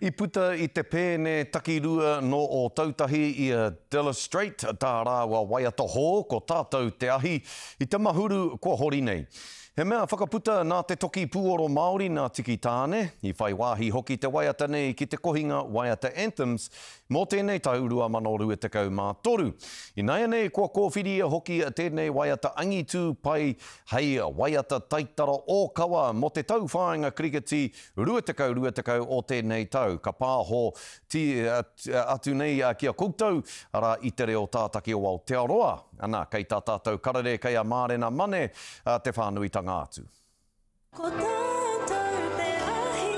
I puta i te pēne takirua nō Ōtautahi i a Delestrate tā rāua waiata hou ko Tātou te Ahi i te Mahuru kua hori nei. He mea whakaputa nā te toki pūoro Māori nā Tiki Taane, i whai wāhi hoki te waiata nei ki te kohinga Waiata Anthems mō tēnei tau 2023. Ināianei kua kōwhiria hoki tēnei waiata angitū pai hei waiata taitara ōkawa mō te tauwhāinga kirikiti 20, 20 o tēnei tau, ka pāho ti, atu nei ki a koutou, arā, i te reo tātaki o Aotearoa. Ana, kei tā tātou karere, kei a Mārena Mane te whānuitanga atu. Ko tātou te ahi.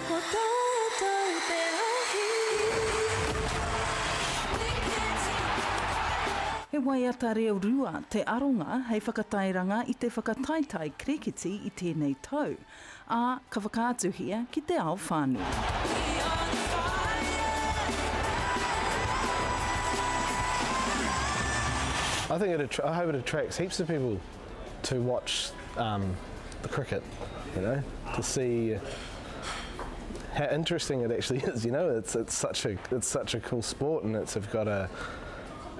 Ko tātou te ahi. He waiata reo rua te aronga hei whakatairanga i te whakataetae kirikiti i tēnei tau, ā, ka whakaatuhia ki te ao whānui. I think it I hope it attracts heaps of people to watch um, the cricket, you know, to see how interesting it actually is. You know, it's it's such a it's such a cool sport, and it's got a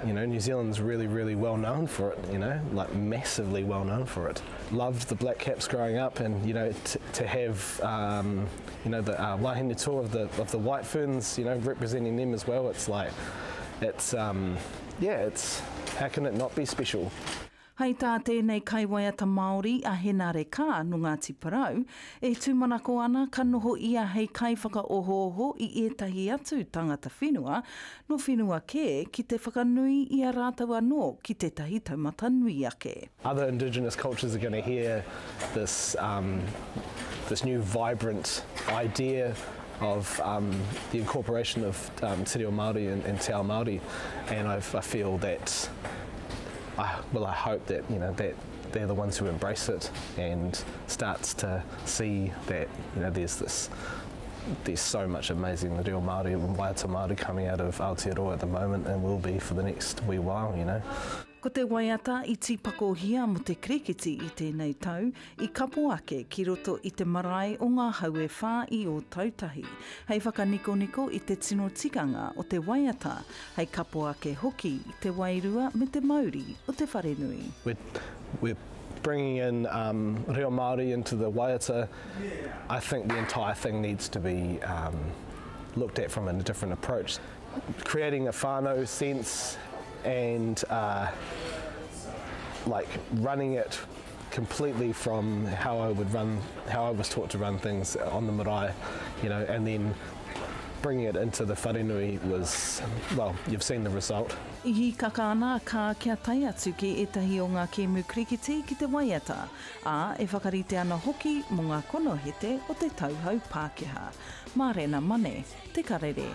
you know, New Zealand's really, really well known for it, you know, like massively well known for it. Loved the Black Caps growing up and, you know, to have, um, you know, the uh, Wahine Toa of the, of the White Ferns, you know, representing them as well. It's like, it's, um, yeah, it's, how can it not be special? Hei tā tēnei kaiwaiata Māori a Henare Kaa nō Ngāti Porou, e tūmanako ana ka noho ia hei kaiwhakaohooho i ētahi atu tangata whenua nō whenua kē ki te whakanui i a rātou anō ki tētahi taumata nui ake. Other indigenous cultures are gonna hear this um this new vibrant idea of um the incorporation of um te reo Māori and, and te ao Māori and I, I feel that I, well, I hope that, you know, that they're the ones who embrace it and starts to see that, you know, there's this there's so much amazing reo Māori and waiata Māori coming out of Aotearoa at the moment and will be for the next wee while, you know. Ko te waiata i tīpakohia mō te kirikiti i tēnei tau, i kapo ake ki roto i te marae o Ngā Hau e Whā i Ōtautahi, hei whakanikoniko i te tino tikanga o te waiata, hei kapo ake hoki i te wairua me te mauri o te wharenui. We're, we're bringing in um, reo Māori into the waiata. I think the entire thing needs to be um, looked at from a different approach. Creating a whānau sense and uh, like running it completely from how I would run, how I was taught to run things on the marae, you know, and then bringing it into the wharenui was, well, you've seen the result. I hīkaka ana a Kaa kia tae atu ki ētahi o ngā kēmu kirikiti ki te waiata, ā, e whakarite ana hoki mō ngā konohete o te tauhou Pākehā. Mārena Mane, Te Karere.